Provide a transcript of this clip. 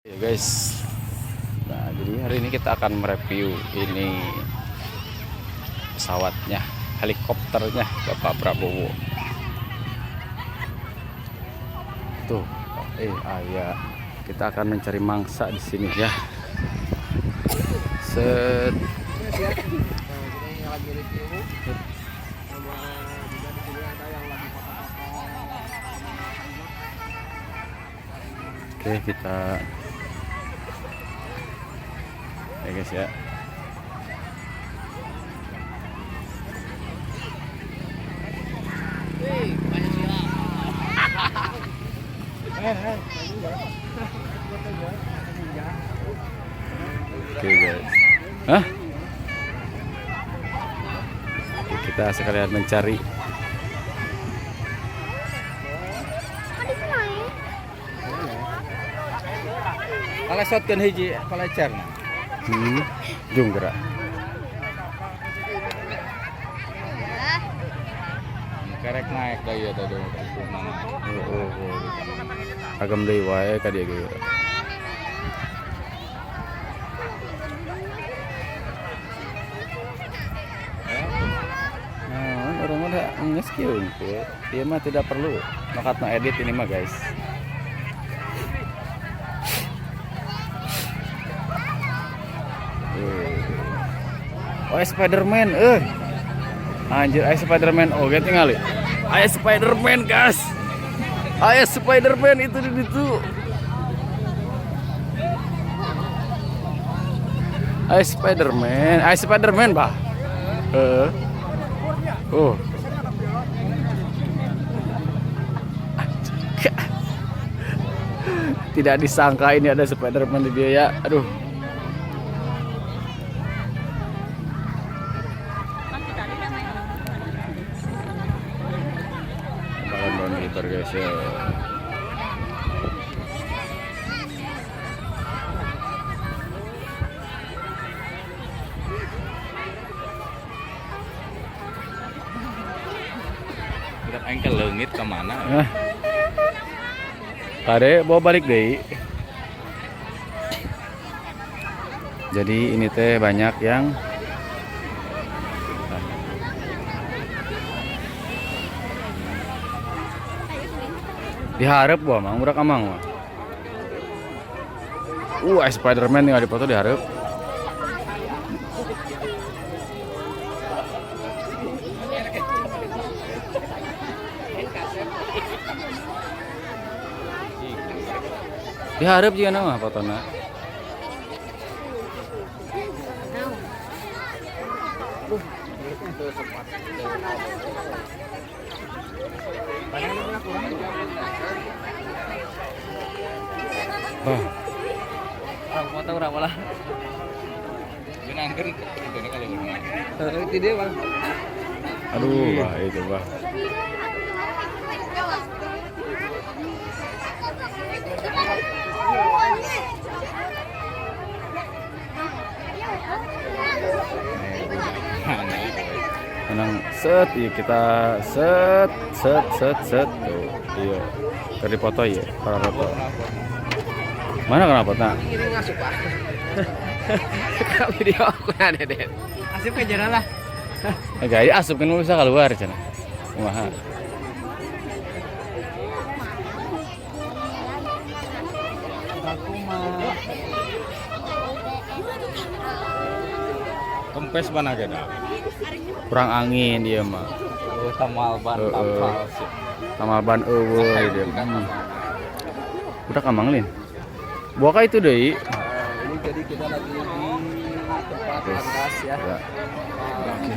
Ya guys, nah jadi hari ini kita akan mereview ini pesawatnya, helikopternya Bapak Prabowo. Tuh, ayah, kita akan mencari mangsa di sini ya. Set. Ya. Nah, ini yang lagi review sama juga di sini ada yang lagi foto-foto. Oke, kita ya guys ya. Oke guys. Hah? Oke, kita sekalian mencari. Kalesotkeun hiji palecer. Jung gerak. Kerek naik da ieu teh. Oh. Agam deui wae ka dieu ge. Nah, orang mah da geus kieu unggul. Ieu mah tidak perlu makatna edit ini mah guys. Oh, Spiderman, eh. Anjir, aya Spiderman oge tingali. Aya Spiderman, guys. Aya Spiderman itu di situ. Aya Spiderman, bah. Heeh. Oh. Anjir. Tidak disangka ini ada Spiderman di dia ya. Aduh. Balon-balon gitar guys ya. Budak engkel leungit ka mana? Hah. Kade bawa balik deh. Jadi ini teh banyak yang diharap wah mang budak amang mah. Spiderman tinggal dipoto diharap. Diharap juga nama fotona. Oh, Orang foto urang malah. Benangkeun itu kali urang. Heeh, itu dia, Bang. Aduh, bah itu bah. Menang set, iya kita set set set set tuh, iya. Tadi foto iya, para foto. Mana kenapa nak? Ini ngasup ah. Video aku ada deh. Asup ke jalan lah. Eh, gaya asup kan bisa keluar cina. Kumaha? Kempes mana geda? Kurang angin dia mah. Oh, tamal ban Heeh. tampal. Tamal ban eueuh dia. Udah kamang lin. Buaka itu deui. Ini jadi kita lagi di tempat Guys. landas ya. Ya. Oke.